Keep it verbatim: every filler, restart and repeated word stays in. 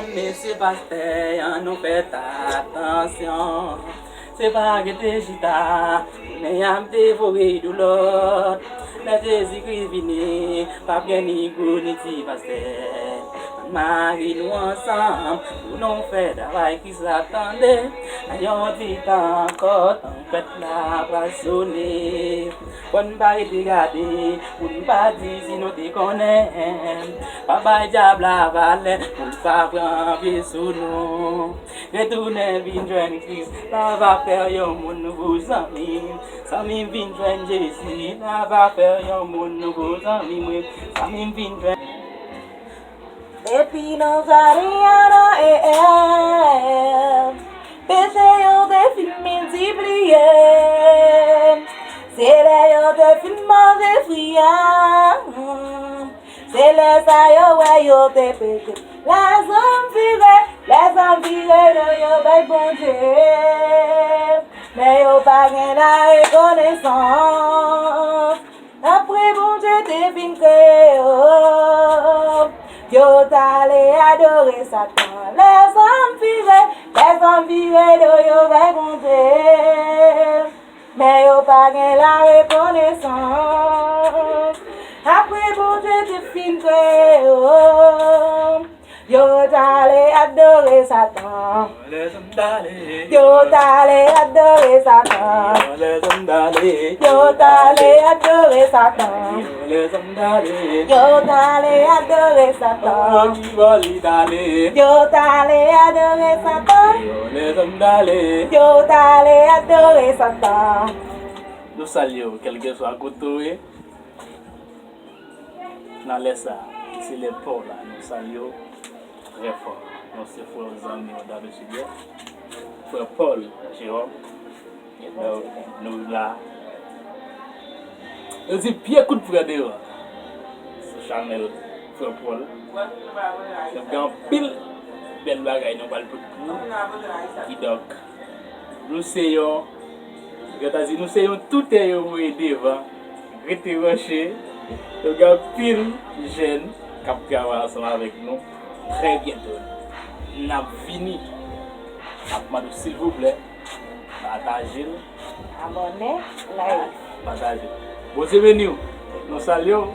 Mesye pastè, ann nou fè atansyon. Se pa rete chita, men y ap devore youn lòt. Lè Jezikri vini, p ap gen ni gwo ni ti pastè. Ann mare nou ansanm pou nou fè travay Kris la tande. Nan yon ti tan ankò, twonpèt la pral sone. Fò n pa rete gade, pou n pa di si nou te konnen. Pa bay dyab la valè, pou l pa pran pye sou nou. Retounen vin jwenn Kris, la va fè yon moun nouvo zanmi. Zanmi m vin jwenn Jezi, la va fè yon moun nouvo zanmi mwen. Zanmi m vin jwenn. Depi nan jaden Adan e Èv, peche yo te fin miltipliye. Se lè yo te fin manje fwi a. Se lè sa yo wè yo te pete. Lèzòm vire, lèzòm vire do yo bay Bondye. Men yo pa gen larekonesans. Apre Bondye te fin kreye yo, yo t ale adore Satan. Lèzòm vire, lèzòm vire do yo bay Bondye. Men yo pa gen larekonesans. Apre Bondye te fin kreye yo, yo t ale adore Satan. Yo t ale adore Satan. Yo t ale adore Satan. Yo t ale adore Satan. Yo t ale adore Satan. Yo t ale adore Satan. Nou salye w, kèlkeswa kote w ye. Nan lè sa, se lè pa w la, nou salye w trè fò. Nou se frè w, zanmi w, David Chillier, frè Paul Jerome. Donk, nou la. Yo di pye kout frè deyò a. Sou chanèl frè Paul. N ap gen anpil bèl bagay nou pral pote pou ou. Kidonk, nou se yon, yo ta di nou se yon toutè yo voye devan. Rete branche. Yo gen anpil jèn k ap travay ansanm avèk nou. Trè byento, n ap vini. N ap mande w, silvouplè, pataje l. Abòne, like. Pataje. Bondye beni w. Nou salye w.